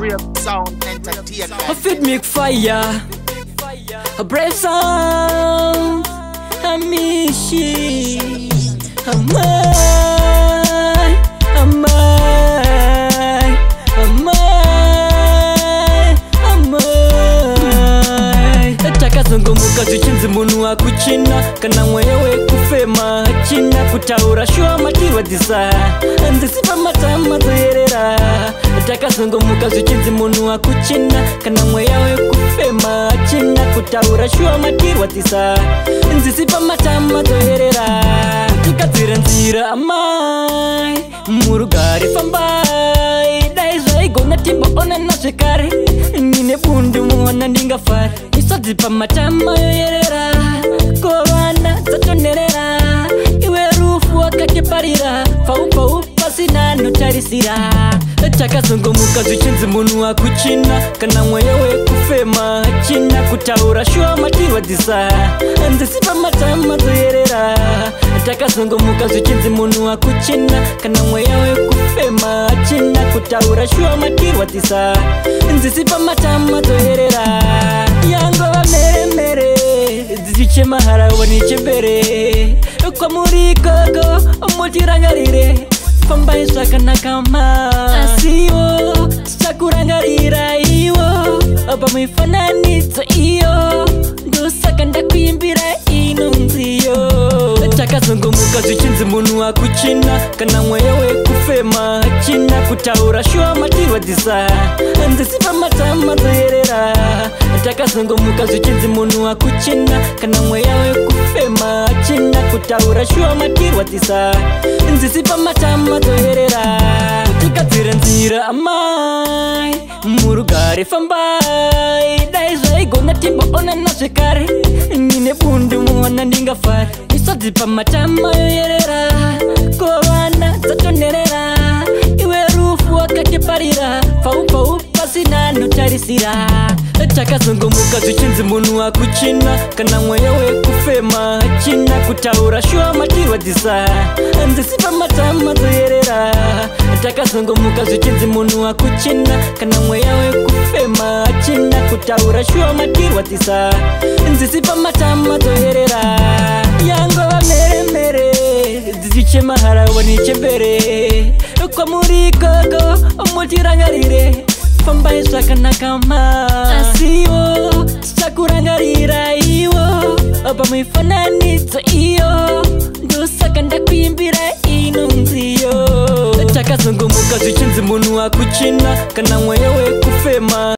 Brave Sound Entertainment. I feed me fire, a brave sound, Amishi, amai, amai, amai, amai. Takazongomuka zvichinzi munhu akuchina kana mweya wekufema hachina kutaura shuwa matirwadzisa nzisi pamatama dzoyerera. Takazongomuka zvichinzi munhu akuchina kana mweya wekufema hachina kutaura shuwa matirwadzisa nzisi pamatama dzoyerera. Tigadzire nzira amai murugare fambai, dai zvaigona timboonana zvekare, nine bundu muona ndingafara. Misodzi pamatama yoyerera, kovana dzatonerera, iwe rufu wakatiparira pau pasina notarisira. Takazongomuka zvichinzi munhu akuchina kana mweya wekufema hachina kutaura shuwa matirwadzisa nzisi pamatama dzoyerera. Takazongomuka zvichinzi munhu akuchina kana mweya wekufema hachina kutaura shuwa matirwadzisa nzisi pamatama dzoyerera. Yangova mheremhere dzichichema harahwa nechembere, kwamuri ikoko mutirangarire, fambai zvakanaka ma asiwo tichakurangarira iwo pamifananidzo iyo, ndosaka ndakuimbira ino nziyo. Takazongomuka zvichinzi munhu akuchina kana mweya wekufema hachina kutaura shuwa matirwadzisa nzisi pamatama dzoyerera. Takazongomuka zvichinzi munhu akuchina kana mweya wekufema hachina kutaura shuwa matirwadzisa nzisi pamatama dzoyerera. Tigadzire nzira amai murugare fambai, dai zvaigona timboonana zvekare, nine bundu muona ndingafara. Misodzi pamatama yoyerera, kovana dzatonerera, iwe rufu wakatiparira pau pasina notarisira. Takazongomuka zvichinzi munhu akuchina kana mweya wekufema hachina kutaura shuwa matirwadzisa nzisi pamatama dzoyerera. Takazongomuka zvichinzi munhu akuchina kana mweya wekufema hachina kutaura shuwa matirwadzisa nzisi pamatama dzoyerera. Yangova mheremhere dzichichema harahwa nechembere, kwamuri ikoko mutirangarire, fambai zvakanaka ma asiwo tichakurangarira iwo pamifananidzo iyo, ndosaka ndakuimbira ino nziyo. Takazongomuka zvichinzi munhu akuchina kana mweya wekufema